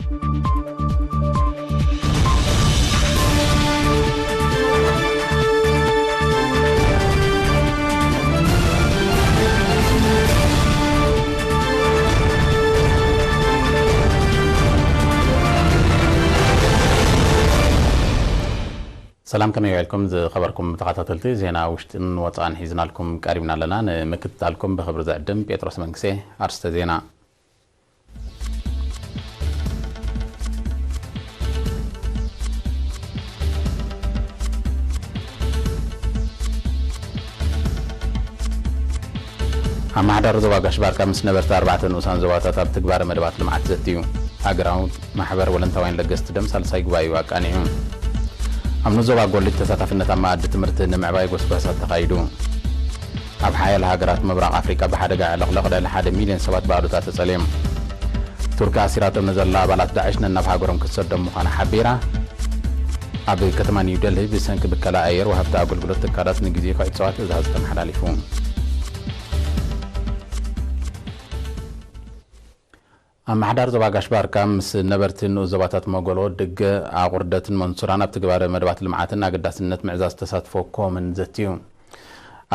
ሰላም፣ ከመይ ውዒልኩም ዝኸበርኩም ተኸታተልቲ? ዜና ውሽጥን ወጻእን ሒዝናልኩም ቀሪብና ኣለና። ንምክትታልኩም ብኽብሪ ዝዕድም ጴጥሮስ መንግሴ። ኣርስተ ዜና። ኣመሓዳሪ ዞባ ጋሽ ባርካ ምስ ነበርቲ ኣርባዕተ ንኡሳን ዞባታት ኣብ ትግባረ መደባት ልምዓት ዘትዩ። ሃገራዊ ማሕበር ወለንታውያን ለገስቲ ደም ሳልሳይ ጉባኤኡ ኣቃኒዑ። ኣብ ንኡስ ዞባ ጎሊድ ተሳታፍነት ኣብ መኣዲ ትምህርቲ ንምዕባይ ጎስጓሳት ተኻይዱ። ኣብ ሓያለ ሃገራት ምብራቕ ኣፍሪቃ ብሓደጋ ዕልቕልቕ ልዕሊ ሓደ ሚልዮን ሰባት ብኣሉታ ተጸልዮም። ቱርኪ ኣሲራቶም ንዘላ ኣባላት ዳዕሽ ነናብ ሃገሮም ክትሰዶም ምዃና ሓቢራ። ኣብ ከተማ ኒው ደልሂ ብሰንኪ ብከላ ኣየር ወሃብቲ ኣገልግሎት ትካላት ንግዜ ክዕጸዋ ትእዛዝ ተመሓላሊፉ። ኣመሓዳሪ ዞባ ጋሽ ባርካ ምስ ነበርቲ ንኡስ ዞባታት መጎሎ፣ ድገ፣ ኣቑርደትን መንሱራን ኣብ ትግባረ መደባት ልምዓትን ኣገዳስነት ምዕዛዝ ተሳትፎ ኮምን ዘትዩ።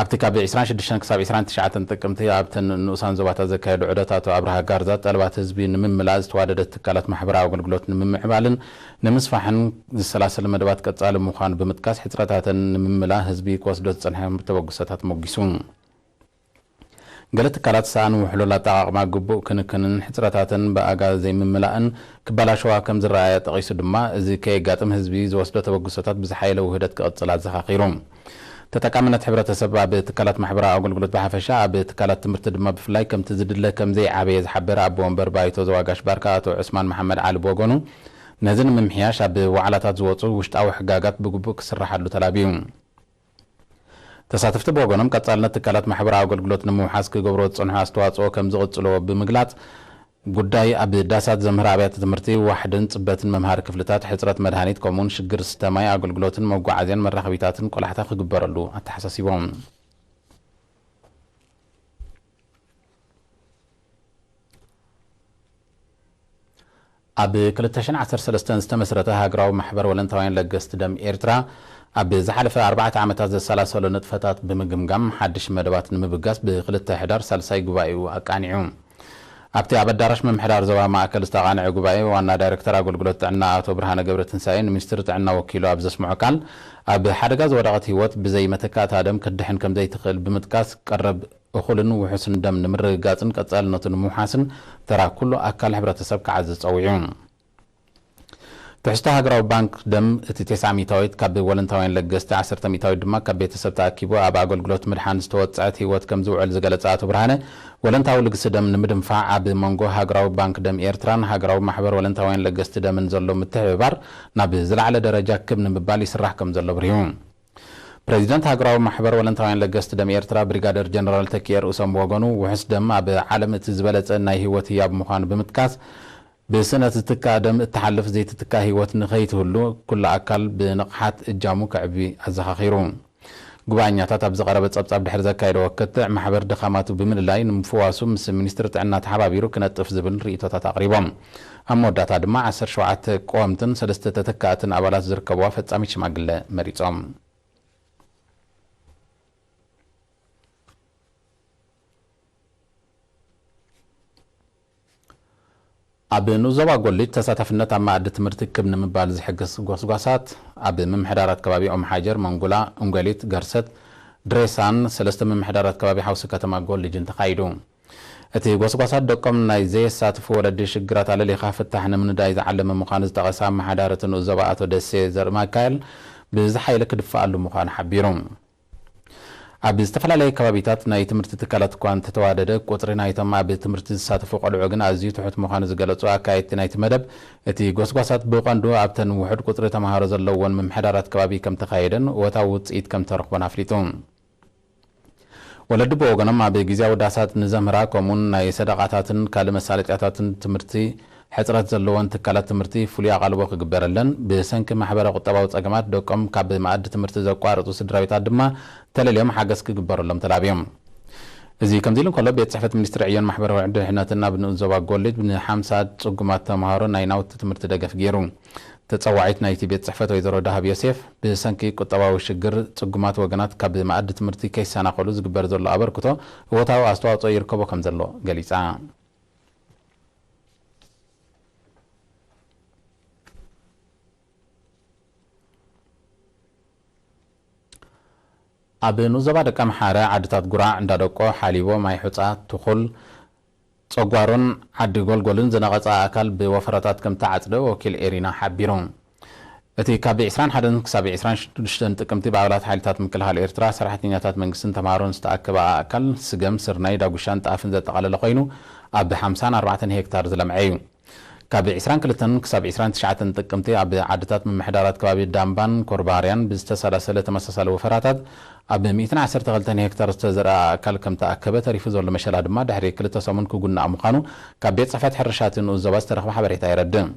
ኣብቲ ካብ ዕስራን ሽዱሽተን ክሳብ ዕስራን ትሽዓተን ጥቅምቲ ኣብተን ንኡሳን ዞባታት ዘካየዱ ዑደት ኣቶ ኣብርሃ ጋርዛ፣ ጠለባት ህዝቢ ንምምላእ ዝተዋደደት ትካላት ማሕበራዊ ኣገልግሎት ንምምዕባልን ንምስፋሕን ዝሰላሰል መደባት ቀጻሊ ምዃኑ ብምጥቃስ፣ ሕጽረታተን ንምምላእ ህዝቢ ክወስዶ ዝጸንሐ ተበግሶታት ሞጊሱ። ገለ ትካላት ዝሰኣኑ ውሕሉል ኣጠቓቕማ ግቡእ ክንክንን ሕጽረታተን ብኣጋ ዘይምምላእን ክበላሸዋ ከም ዝረኣየ ጠቒሱ ድማ፣ እዚ ከየጋጥም ህዝቢ ዝወስዶ ተበግሶታት ብዝሓየለ ውህደት ክቕጽል ኣዘኻኺሩ። ተጠቃምነት ሕብረተሰብ ኣብ ትካላት ማሕበራዊ ኣገልግሎት ብሓፈሻ፣ ኣብ ትካላት ትምህርቲ ድማ ብፍላይ ከምቲ ዝድለ ከም ዘይዓበየ ዝሓበረ ኣቦ ወንበር ባይቶ ዞባ ጋሽ ባርካ ኣቶ ዑስማን መሓመድ ዓሊ ብወገኑ፣ ነዚ ንምምሕያሽ ኣብ ዋዕላታት ዝወጹ ውሽጣዊ ሕጋጋት ብግቡእ ክስራሓሉ ተላብዩ። ተሳተፍቲ ብወገኖም፣ ቀጻልነት ትካላት ማሕበራዊ ኣገልግሎት ንምውሓስ ክገብሮ ዝጸንሑ ኣስተዋጽኦ ከም ዝቕጽልዎ ብምግላጽ፣ ጉዳይ ኣብ ዳሳት ዘምህር ኣብያተ ትምህርቲ፣ ዋሕድን ጽበትን መምሃሪ ክፍልታት፣ ሕጽረት መድሃኒት፣ ከምኡውን ሽግር ዝስተ ማይ ኣገልግሎትን መጓዓዝያን መራኸቢታትን ቆላሕታ ክግበረሉ ኣተሓሳሲቦም። ኣብ ክልተ ሽሕን ዓሰርተ ሰለስተን ዝተመስረተ ሃገራዊ ማሕበር ወለንታውያን ለገስቲ ደም ኤርትራ፣ ኣብ ዝሓለፈ ኣርባዕተ ዓመታት ዘሰላሰሎ ንጥፈታት ብምግምጋም፣ ሓድሽ መደባት ንምብጋስ ብክልተ ሕዳር ሳልሳይ ጉባኤኡ ኣቃኒዑ። ኣብቲ ኣብ ኣዳራሽ ምምሕዳር ዞባ ማእከል ዝተቓንዐ ጉባኤ፣ ዋና ዳይሬክተር ኣገልግሎት ጥዕና ኣቶ ብርሃነ ገብረትንሳኤ ንሚኒስትሪ ጥዕና ወኪሉ ኣብ ዘስምዖ ቃል፣ ኣብ ሓደጋ ዝወደቐት ህይወት ብዘይ መተካእታ ደም ክትድሕን ከም ዘይትኽእል ብምጥቃስ፣ ቀረብ እኹልን ውሑስን ደም ንምርግጋጽን ቀጻልነቱ ንምውሓስን ተራ ኩሉ ኣካል ሕብረተሰብ ክዓዝዝ ጸዊዑ። ትሕዝቶ ሃገራዊ ባንክ ደም፣ እቲ ተስዓ ሚእታዊት ካብ ወለንታውያን ለገስቲ፣ ዓሰርተ ሚእታዊት ድማ ካብ ቤተሰብ ተኣኪቡ ኣብ ኣገልግሎት ምድሓን ዝተወጽዐት ህይወት ከም ዝውዕል ዝገለጸ ኣቶ ብርሃነ፣ ወለንታዊ ልግሲ ደም ንምድንፋዕ ኣብ መንጎ ሃገራዊ ባንክ ደም ኤርትራን ሃገራዊ ማሕበር ወለንታውያን ለገስቲ ደምን ዘሎ ምትሕብባር ናብ ዝለዓለ ደረጃ ክብ ንምባል ይስራሕ ከም ዘሎ ኣብሪሁ። ፕረዚደንት ሃገራዊ ማሕበር ወለንታውያን ለገስቲ ደም ኤርትራ ብሪጋደር ጀነራል ተኪኤ ርእሶም ብወገኑ፣ ውሑስ ደም ኣብ ዓለም እቲ ዝበለጸ ናይ ህይወት ህያብ ምዃኑ ብምጥቃስ፣ ብስእነት ዝትካእ ደም እትሓልፍ ዘይትትካእ ህይወት ንኸይትህሉ፣ ኩሉ ኣካል ብንቕሓት እጃሙ ከዕቢ ኣዘኻኺሩ። ጉባኤኛታት ኣብ ዝቐረበ ጸብጻብ ድሕሪ ዘካየድዎ ክትዕ፣ ማሕበር ድኻማቱ ብምልላይ ንምፍዋሱ ምስ ሚኒስትሪ ጥዕና ተሓባቢሩ ክነጥፍ ዝብል ርእይቶታት ኣቕሪቦም። ኣብ መወዳእታ ድማ ዓሰርተ ሸውዓተ ቀወምትን ሰለስተ ተተካእትን ኣባላት ዝርከብዋ ፈጻሚት ሽማግለ መሪጾም። ኣብ ንኡስ ዞባ ጎሊድ ተሳታፍነት ኣብ መኣዲ ትምህርቲ ክብ ንምባል ዝሕግዝ ጎስጓሳት ኣብ ምምሕዳራት ከባቢ ኦም ሓጀር፣ መንጉላ፣ እንጎሊት፣ ገርሰት፣ ድሬሳን ሰለስተ ምምሕዳራት ከባቢ ሓውሲ ከተማ ጎሊጅን ተኻይዱ። እቲ ጎስጓሳት ደቆም ናይ ዘየሳትፉ ወለዲ ሽግራት ኣለሊኻ ፍታሕ ንምንዳይ ዝዓለመ ምዃኑ ዝጠቐሰ ኣመሓዳሪ እቲ ንኡስ ዞባ ኣቶ ደሴ ዘርእማካኤል፣ ብዝሓየለ ክድፈኣሉ ምዃኑ ሓቢሩ። ኣብ ዝተፈላለየ ከባቢታት ናይ ትምህርቲ ትካላት እኳ እንተተዋደደ፣ ቁጽሪ ናይቶም ኣብ ትምህርቲ ዝሳተፉ ቆልዑ ግን ኣዝዩ ትሑት ምዃኑ ዝገለጹ ኣካየድቲ ናይቲ መደብ፣ እቲ ጎስጓሳት ብቐንዱ ኣብተን ውሑድ ቁጽሪ ተማሃሮ ዘለወን ምምሕዳራት ከባቢ ከም ተኻየደን እወታዊ ውጽኢት ከም ተረኽቦን ኣፍሊጡ። ወለዲ ብወገኖም፣ ኣብ ግዝያዊ ዳሳት ንዘምህራ ከምኡን ናይ ሰደቓታትን ካልእ መሳለጥያታትን ትምህርቲ ሕጽረት ዘለወን ትካላት ትምህርቲ ፍሉይ ኣቓልቦ ክግበረለን፣ ብሰንኪ ማሕበረ ቁጠባዊ ጸገማት ደቆም ካብ መኣዲ ትምህርቲ ዘቋረጹ ስድራቤታት ድማ ተለልዮም ሓገዝ ክግበረሎም ተላብዮም። እዚ ከምዚ ኢሉ እንከሎ፣ ቤት ጽሕፈት ሚኒስትሪ ዕዮን ማሕበራዊ ድሕነትን ኣብ ንኡስ ዞባ ጎሊድ ንሓምሳ ጽጉማት ተምሃሮ ናይ ናውቲ ትምህርቲ ደገፍ ገይሩ። ተጸዋዒት ናይቲ ቤት ጽሕፈት ወይዘሮ ዳሃብ ዮሴፍ፣ ብሰንኪ ቁጠባዊ ሽግር ጽጉማት ወገናት ካብ መኣዲ ትምህርቲ ከይሰናኸሉ ዝግበር ዘሎ ኣበርክቶ እወታዊ ኣስተዋጽኦ ይርከቦ ከም ዘሎ ገሊጻ። ኣብ ንኡስ ዞባ ደቀምሓረ ዓድታት ጉራዕ፣ እንዳደቆ፣ ሓሊቦ፣ ማይ ሑጻ፣ ትኹል፣ ጸጓሮን ዓዲ ጎልጎልን ዝነቐጸ ኣእካል ብወፈራታት ከም ተዓጽደ ወኪል ኤሪና ሓቢሩ። እቲ ካብ ዕስራን ሓደን ክሳብ ዕስራን ሽዱሽተን ጥቅምቲ ብኣባላት ሓይልታት ምክልኻል ኤርትራ፣ ሰራሕተኛታት መንግስትን ተምሃሮን ዝተኣከበ ኣእካል ስገም፣ ስርናይ፣ ዳጉሻን ጣፍን ዘጠቓለለ ኮይኑ፣ ኣብ ሓምሳን ኣርባዕተን ሄክታር ዝለምዐ እዩ። ካብ ዕስራን ክልተን ክሳብ ዕስራን ትሽዓተን ጥቅምቲ ኣብ ዓድታት ምምሕዳራት ከባቢ ዳምባን ኮርባርያን ብዝተሰላሰለ ተመሳሳሊ ወፈራታት ኣብ ሚእትን ዓሰርተ ክልተን ሄክታር ዝተዘርኣ ኣእካል ከም ተኣከበ፣ ተሪፉ ዘሎ መሸላ ድማ ድሕሪ ክልተ ሰሙን ክጉናእ ምዃኑ ካብ ቤት ጽሕፈት ሕርሻ እቲ ንኡስ ዞባ ዝተረኽበ ሓበሬታ የረድእ።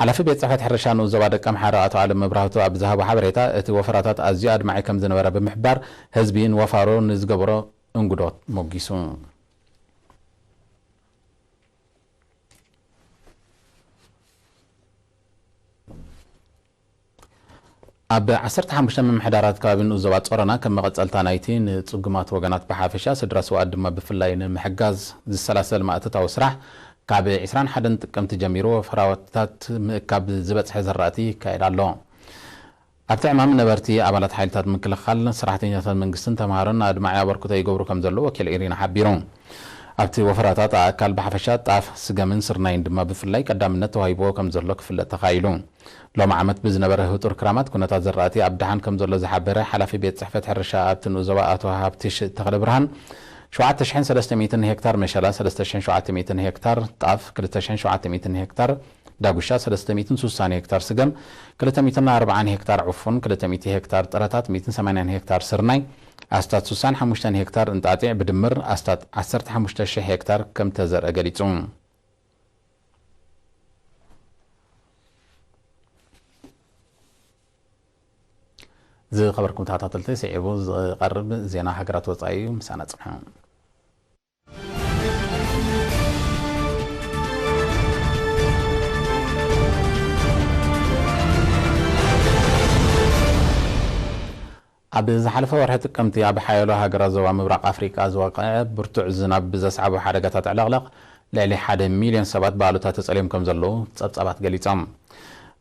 ሓላፊ ቤት ጽሕፈት ሕርሻ ንኡስ ዞባ ደቀምሓረ ኣቶ ኣለም መብራህቱ ኣብ ዝሃቦ ሓበሬታ፣ እቲ ወፈራታት ኣዝዩ ኣድማዒ ከም ዝነበረ ብምሕባር፣ ህዝቢ ንወፋሩ ንዝገበሮ እንግዶት ሞጊሱ። ኣብ ዓሰርተ ሓሙሽተ ምምሕዳራት ከባቢ ንኡስ ዞባ ጾሮና ከም መቐጸልታ ናይቲ ንጽጉማት ወገናት ብሓፈሻ ስድራ ስውኣት ድማ ብፍላይ ንምሕጋዝ ዝሰላሰል ማእቶታዊ ስራሕ ካብ ዕስራን ሓደን ጥቅምቲ ጀሚሩ ወፍራታት ምእካብ ዝበጽሐ ዘራእቲ ይካየድ ኣሎ። ኣብቲ ዕማም ነበርቲ ኣባላት ሓይልታት ምክልኻል፣ ሰራሕተኛታት መንግስትን ተምሃሮን ኣድማዒ ኣበርክቶ ይገብሩ ከም ዘለዉ ወኪል ኢሪና ሓቢሩ። ኣብቲ ወፈራታት ኣእካል ብሓፈሻ ጣፍ፣ ስገምን ስርናይን ድማ ብፍላይ ቀዳምነት ተዋሂብዎ ከም ዘሎ ክፍለጥ ተኻኢሉ። ሎሚ ዓመት ብዝነበረ ህጡር ክራማት ኩነታት ዘራእቲ ኣብ ደሓን ከም ዘሎ ዝሓበረ ሓላፊ ቤት ጽሕፈት ሕርሻ ኣብቲ ንኡስ ዞባ ኣቶ ሃብትሽ ተኽለ ብርሃን፣ ሸውዓተ ሽሕን ሰለስተ ሚእትን ሄክታር መሸላ፣ ሰለስተ ሽሕን ሸውዓተ ሚእትን ሄክታር ጣፍ፣ ክልተ ሽሕን ሸውዓተ ሚእትን ሄክታር ዳጉሻ፣ ሰለስተ ሚእትን ስሳን ሄክታር ስገም፣ ክልተ ሚእትን ኣርባዓን ሄክታር ዕፉን፣ ክልተ ሚእቲ ሄክታር ጥረታት፣ ሚእትን ሰማንያን ሄክታር ስርናይ፣ ኣስታት ስሳን ሓሙሽተን ሄክታር እንጣጢዕ ብድምር ኣስታት ዓሰርተ ሓሙሽተ ሽሕ ሄክታር ከም ተዘርአ ገሊጹ። ዝኸበርኩም ተኸታተልቲ፣ ስዒቡ ዝቐርብ ዜና ሃገራት ወጻኢ እዩ። ምሳና ጽንሑ። ኣብ ዝሓለፈ ወርሒ ጥቅምቲ ኣብ ሓያሎ ሃገራት ዞባ ምብራቕ ኣፍሪቃ ዝወቕዐ ብርቱዕ ዝናብ ብዘስዓቦ ሓደጋታት ዕለቕለቕ ልዕሊ ሓደ ሚልዮን ሰባት ብኣሉታ ተጸልዮም ከም ዘለዉ ጸብጻባት ገሊጾም።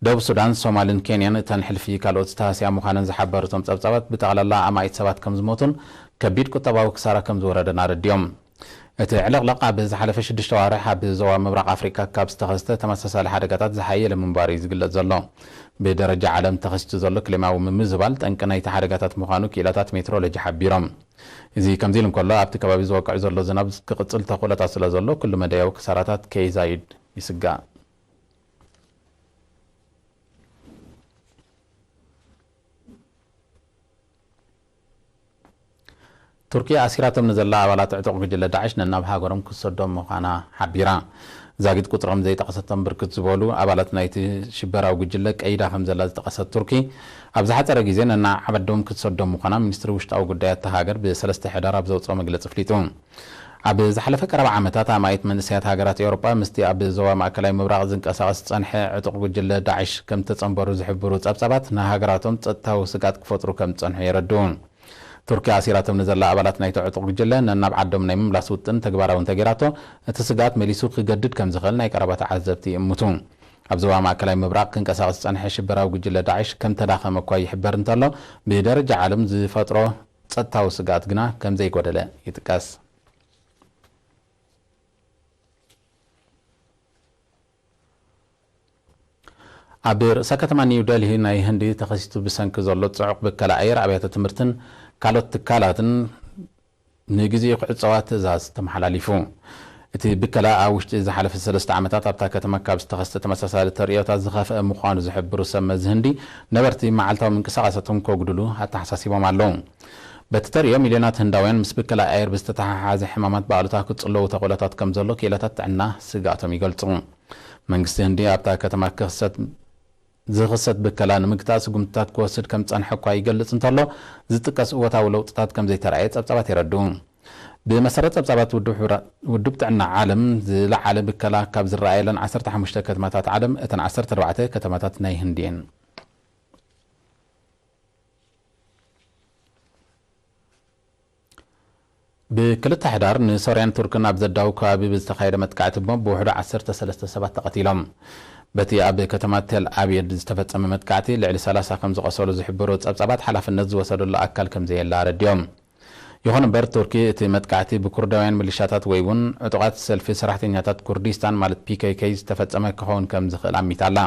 ደቡብ ሱዳን፣ ሶማልን ኬንያን እተን ሕልፊ ካልኦት ዝተሃስያ ምዃነን ዝሓበሩ እቶም ጸብጻባት፣ ብጠቕላላ ኣማኢት ሰባት ከም ዝሞቱን ከቢድ ቁጠባዊ ክሳራ ከም ዝወረደን ኣረዲኦም። እቲ ዕልቕልቕ ኣብ ዝሓለፈ ሽዱሽተ ኣዋርሕ ኣብ ዞባ ምብራቕ ኣፍሪቃ ካብ ዝተኸስተ ተመሳሳሊ ሓደጋታት ዝሓየለ ምንባሩ እዩ ዝግለጽ ዘሎ። ብደረጃ ዓለም ተኸሲቱ ዘሎ ክሌማዊ ምምዝባል ጠንቂ ናይቲ ሓደጋታት ምዃኑ ክኢላታት ሜትሮሎጂ ሓቢሮም። እዚ ከምዚ ኢሉ እንከሎ፣ ኣብቲ ከባቢ ዝወቅዕ ዘሎ ዝናብ ክቕጽል ተኽእሎታት ስለ ዘሎ፣ ኩሉ መዳያዊ ክሳራታት ከይዛይድ ይስጋእ። ቱርኪ ኣሲራቶም ንዘላ ኣባላት ዕጡቕ ጉጅለ ዳዕሽ ነናብ ሃገሮም ክትሰዶም ምዃና ሓቢራ። ዛጊት ቁጽሮም ዘይጠቐሰቶም ብርክት ዝበሉ ኣባላት ናይቲ ሽበራዊ ጉጅለ ቀይዳ ከም ዘላ ዝጠቐሰት ቱርኪ፣ ኣብ ዝሓጸረ ግዜ ነናብ ዓዶም ክትሰዶም ምዃና ሚኒስትሪ ውሽጣዊ ጉዳያት እታ ሃገር ብሰለስተ ሕዳር ኣብ ዘውጽኦ መግለጺ ኣፍሊጡ። ኣብ ዝሓለፈ ቀረባ ዓመታት ኣማኢት መንእሰያት ሃገራት ኤውሮጳ ምስቲ ኣብ ዞባ ማእከላይ ምብራቕ ዝንቀሳቐስ ዝጸንሐ ዕጡቕ ጉጅለ ዳዕሽ ከም ተጸንበሩ ዝሕብሩ ጸብጻባት ንሃገራቶም ጸጥታዊ ስግኣት ክፈጥሩ ከም ዝጸንሑ የረድኡ። ቱርኪ ኣሲራቶም ንዘላ ኣባላት ናይቲ ዕጡቕ ጉጅለ ነናብ ዓዶም ናይ ምምላስ ውጥን ተግባራዊ እንተገይራቶ፣ እቲ ስግኣት መሊሱ ክገድድ ከም ዝኽእል ናይ ቀረባ ተዓዘብቲ ይእምቱ። ኣብ ዞባ ማእከላይ ምብራቕ ክንቀሳቐስ ዝጸንሐ ሽበራዊ ጉጅለ ዳዕሽ ከም ተዳኸመ እኳ ይሕበር እንተሎ፣ ብደረጃ ዓለም ዝፈጥሮ ጸጥታዊ ስግኣት ግና ከም ዘይጎደለ ይጥቀስ። ኣብ ርእሰ ከተማ ኒው ደልሂ ናይ ህንዲ ተኸሲቱ ብሰንኪ ዘሎ ጽዑቕ ብከላ ኣየር ኣብያተ ትምህርትን ካልኦት ትካላትን ንግዜኡ ክዕጸዋ ትእዛዝ ተመሓላሊፉ። እቲ ብከላ ኣብ ውሽጢ ዝሓለፈ ሰለስተ ዓመታት ኣብታ ከተማ ካብ ዝተኸስተ ተመሳሳሊ ተርእዮታት ዝኸፍአ ምዃኑ ዝሕብሩ ሰብ መዚ ህንዲ፣ ነበርቲ መዓልታዊ ምንቅስቓሳቶም ከጉድሉ ኣተሓሳሲቦም ኣለዉ። በቲ ተርእዮ፣ ሚልዮናት ህንዳውያን ምስ ብከላ ኣየር ብዝተተሓሓዘ ሕማማት ብኣሉታ ክጽለዉ ተኽእሎታት ከም ዘሎ ክኢላታት ጥዕና ስግኣቶም ይገልጹ። መንግስቲ ህንዲ ኣብታ ከተማ ክኽሰት ዝኽሰት ብከላ ንምግታእ ስጉምትታት ክወስድ ከም ዝጸንሐ እኳ ይገልጽ እንተሎ፣ ዝጥቀስ እወታዊ ለውጥታት ከም ዘይተራእየ ጸብጻባት የረድኡ። ብመሰረት ጸብጻባት ውድብ ጥዕና ዓለም፣ ዝለዓለ ብከላ ካብ ዝረኣየለን ዓሰርተ ሓሙሽተ ከተማታት ዓለም እተን ዓሰርተ ኣርባዕተ ከተማታት ናይ ህንዲ እየን። ብክልተ ሕዳር ንሶርያን ቱርክን ኣብ ዘዳው ከባቢ ብዝተኻየደ መጥቃዕቲ ቦምብ ብውሕዱ ዓሰርተ ሰለስተ ሰባት ተቐቲሎም። በቲ ኣብ ከተማ ቴል ኣብየድ ዝተፈጸመ መጥቃዕቲ ልዕሊ ሰላሳ ከም ዝቐሰሉ ዝሕብሩ ጸብጻባት ሓላፍነት ዝወሰደሉ ኣካል ከም ዘየለ ኣረዲኦም። ይኹን እምበር ቱርኪ እቲ መጥቃዕቲ ብኩርዳውያን ሚሊሻታት ወይ እውን ዕጡቓት ሰልፊ ሰራሕተኛታት ኩርዲስታን ማለት ፒ ኬ ኬ ዝተፈጸመ ክኸውን ከም ዝኽእል ኣሚታ ኣላ።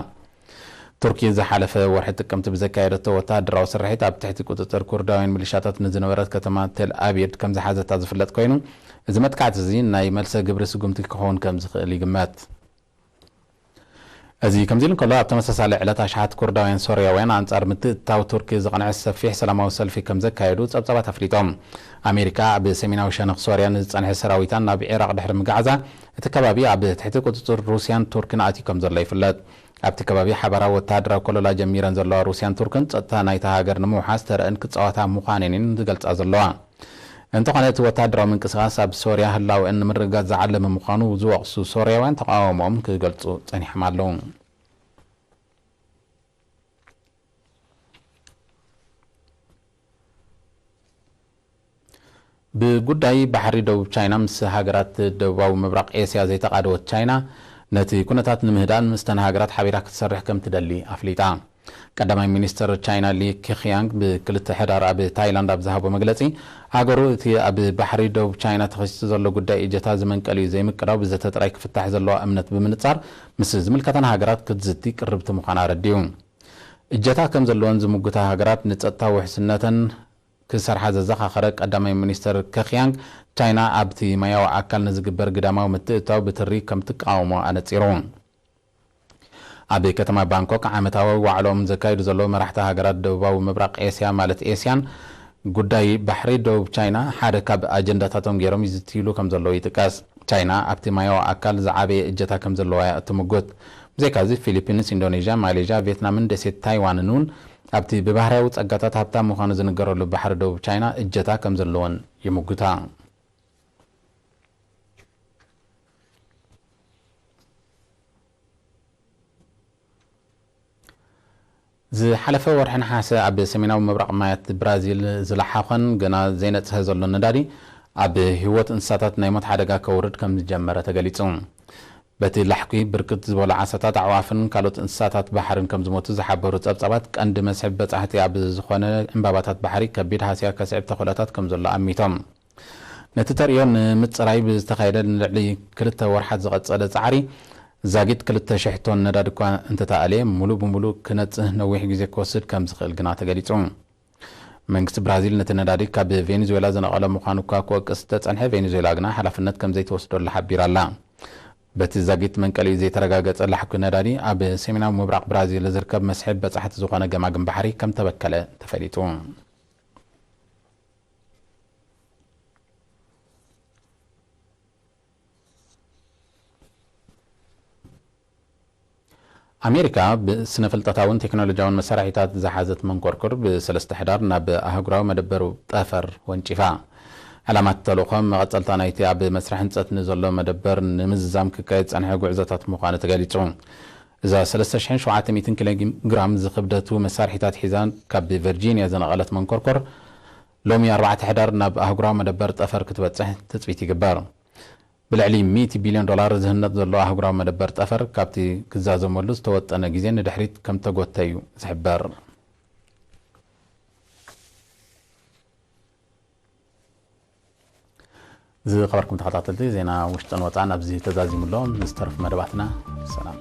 ቱርኪ ዝሓለፈ ወርሒ ጥቅምቲ ብዘካየደቶ ወተሃደራዊ ስርሒት ኣብ ትሕቲ ቁጽጽር ኩርዳውያን ሚሊሻታት ንዝነበረት ከተማ ቴል ኣብየድ ከም ዝሓዘታ ዝፍለጥ ኮይኑ፣ እዚ መጥቃዕቲ እዚ ናይ መልሰ ግብሪ ስጉምቲ ክኸውን ከም ዝኽእል ይግመት። እዚ ከምዚ ኢሉ እንከሎ፣ ኣብ ተመሳሳሊ ዕለት ኣሽሓት ኩርዳውያን ሶርያውያን ኣንጻር ምትእትታው ቱርኪ ዝቐንዐ ሰፊሕ ሰላማዊ ሰልፊ ከም ዘካየዱ ጸብጻባት ኣፍሊጦም። ኣሜሪካ ኣብ ሰሜናዊ ሸነኽ ሶርያ ንዝጸንሐ ሰራዊታን ናብ ዒራቕ ድሕሪ ምግዓዛ፣ እቲ ከባቢ ኣብ ትሕቲ ቁጽጽር ሩስያን ቱርክን ኣትዩ ከም ዘሎ ይፍለጥ። ኣብቲ ከባቢ ሓባራዊ ወተሃደራዊ ኮለላ ጀሚረን ዘለዋ ሩስያን ቱርክን ጸጥታ ናይታ ሃገር ንምውሓስ ተረእን ክጻወታ ምዃነን እየን ዝገልጻ ዘለዋ። እንተኾነ እቲ ወተሃደራዊ ምንቅስቓስ ኣብ ሶርያ ህላውእን ንምርግጋጽ ዝዓለመ ምዃኑ ዝወቕሱ ሶርያውያን ተቓውሞኦም ክገልጹ ጸኒሖም ኣለዉ። ብጉዳይ ባሕሪ ደቡብ ቻይና ምስ ሃገራት ደቡባዊ ምብራቕ ኤስያ ዘይተቓደወት ቻይና፣ ነቲ ኩነታት ንምህዳን ምስተን ሃገራት ሓቢራ ክትሰርሕ ከም ትደሊ ኣፍሊጣ። ቀዳማይ ሚኒስተር ቻይና ሊ ኬኽያንግ ብክልተ ሕዳር ኣብ ታይላንድ ኣብ ዝሃቦ መግለጺ፣ ሃገሩ እቲ ኣብ ባሕሪ ደቡብ ቻይና ተኸሲቱ ዘሎ ጉዳይ እጀታ ዝመንቀሊኡ ዘይምቅዳው ብዘተ ጥራይ ክፍታሕ ዘለዋ እምነት ብምንጻር ምስ ዝምልከተን ሃገራት ክትዝቲ ቅርብቲ ምዃና ኣረዲኡ። እጀታ ከም ዘለወን ዝምጉታ ሃገራት ንጸጥታ ውሕስነተን ክሰርሓ ዘዘኻኸረ ቀዳማይ ሚኒስተር ኬኽያንግ፣ ቻይና ኣብቲ ማያዊ ኣካል ንዝግበር ግዳማዊ ምትእትታው ብትሪ ከም ትቃወሞ ኣነጺሩ። ኣብ ከተማ ባንኮክ ዓመታዊ ዋዕላኦም ዘካይዱ ዘለዉ መራሕቲ ሃገራት ደቡባዊ ምብራቕ ኤስያ ማለት ኤስያን፣ ጉዳይ ባሕሪ ደቡብ ቻይና ሓደ ካብ ኣጀንዳታቶም ገይሮም ይዝትይሉ ከም ዘለዉ ይጥቀስ። ቻይና ኣብቲ ማያዊ ኣካል ዝዓበየ እጀታ ከም ዘለዋ እያ እትምጉት። ብዘይካዚ ፊሊፒንስ፣ ኢንዶኔዥያ፣ ማሌዥያ፣ ቪየትናምን ደሴት ታይዋንን እውን ኣብቲ ብባህርያዊ ጸጋታት ሃብታም ምዃኑ ዝንገረሉ ባሕሪ ደቡብ ቻይና እጀታ ከም ዘለወን ይምጉታ። ዝሓለፈ ወርሒ ነሓሰ ኣብ ሰሜናዊ ምብራቕ ማያት ብራዚል ዝለሓኾን ገና ዘይነጽሀ ዘሎ ነዳዲ ኣብ ህይወት እንስሳታት ናይ ሞት ሓደጋ ከውርድ ከም ዝጀመረ ተገሊጹ። በቲ ላሕኲ ብርክት ዝበሉ ዓሳታት፣ ኣዕዋፍን ካልኦት እንስሳታት ባሕርን ከም ዝሞቱ ዝሓበሩ ጸብጻባት፣ ቀንዲ መስሕብ በጻሕቲ ኣብ ዝኾነ ዕምባባታት ባሕሪ ከቢድ ሃስያ ከስዕብ ተኽእሎታት ከም ዘሎ ኣሚቶም። ነቲ ተርእዮ ንምጽራይ ብዝተኻየደ ንልዕሊ ክልተ ወርሓት ዝቐጸለ ጻዕሪ፣ ዛጊት ክልተ ሽሕ ቶን ነዳዲ እኳ እንተተኣልየ፣ ሙሉእ ብሙሉእ ክነጽህ ነዊሕ ግዜ ክወስድ ከም ዝኽእል ግና ተገሊጹ። መንግስቲ ብራዚል ነቲ ነዳዲ ካብ ቬኔዙዌላ ዝነቐሎ ምዃኑ እኳ ክወቅስ ዝተጸንሐ፣ ቬኔዙዌላ ግና ሓላፍነት ከም ዘይትወስደሉ ሓቢራ ኣላ። በቲ ዛጊት መንቀሊኡ ዘይተረጋገጸ ላሕኲ ነዳዲ ኣብ ሰሜናዊ ምብራቕ ብራዚል ዝርከብ መስሕብ በጻሕቲ ዝኾነ ገማግም ባሕሪ ከም ተበከለ ተፈሊጡ። ኣሜሪካ ብስነ ፍልጠታውን ቴክኖሎጂያውን መሳርሒታት ዝሓዘት መንኮርኮር ብሰለስተ ሕዳር ናብ ኣህጉራዊ መደበር ጠፈር ወንጪፋ። ዕላማ እቲ ተልእኾ መቐጸልታ ናይቲ ኣብ መስርሕ ህንጸት ንዘሎ መደበር ንምዝዛም ክካየድ ዝጸንሐ ጉዕዞታት ምዃኑ ተገሊጹ። እዛ ሰለስተ ሽሕን ሸውዓተ ሚእትን ኪሎ ግራም ዝኽብደቱ መሳርሒታት ሒዛ ካብ ቨርጂንያ ዝነቐለት መንኮርኮር፣ ሎሚ ኣርባዕተ ሕዳር ናብ ኣህጉራዊ መደበር ጠፈር ክትበጽሕ ትጽቢት ይግበር። ብልዕሊ ሚእቲ ቢልዮን ዶላር ዝህነጽ ዘሎ ኣህጉራዊ መደበር ጠፈር፣ ካብቲ ክዛዘመሉ ዝተወጠነ ግዜ ንድሕሪት ከም ተጎተዩ ዝሕበር። ዝኸበርኩም ተኸታተልቲ፣ ዜና ውሽጥን ወጻን ኣብዚ ተዛዚሙ ኣሎ። ምስ ተረፉ መደባትና ሰላም።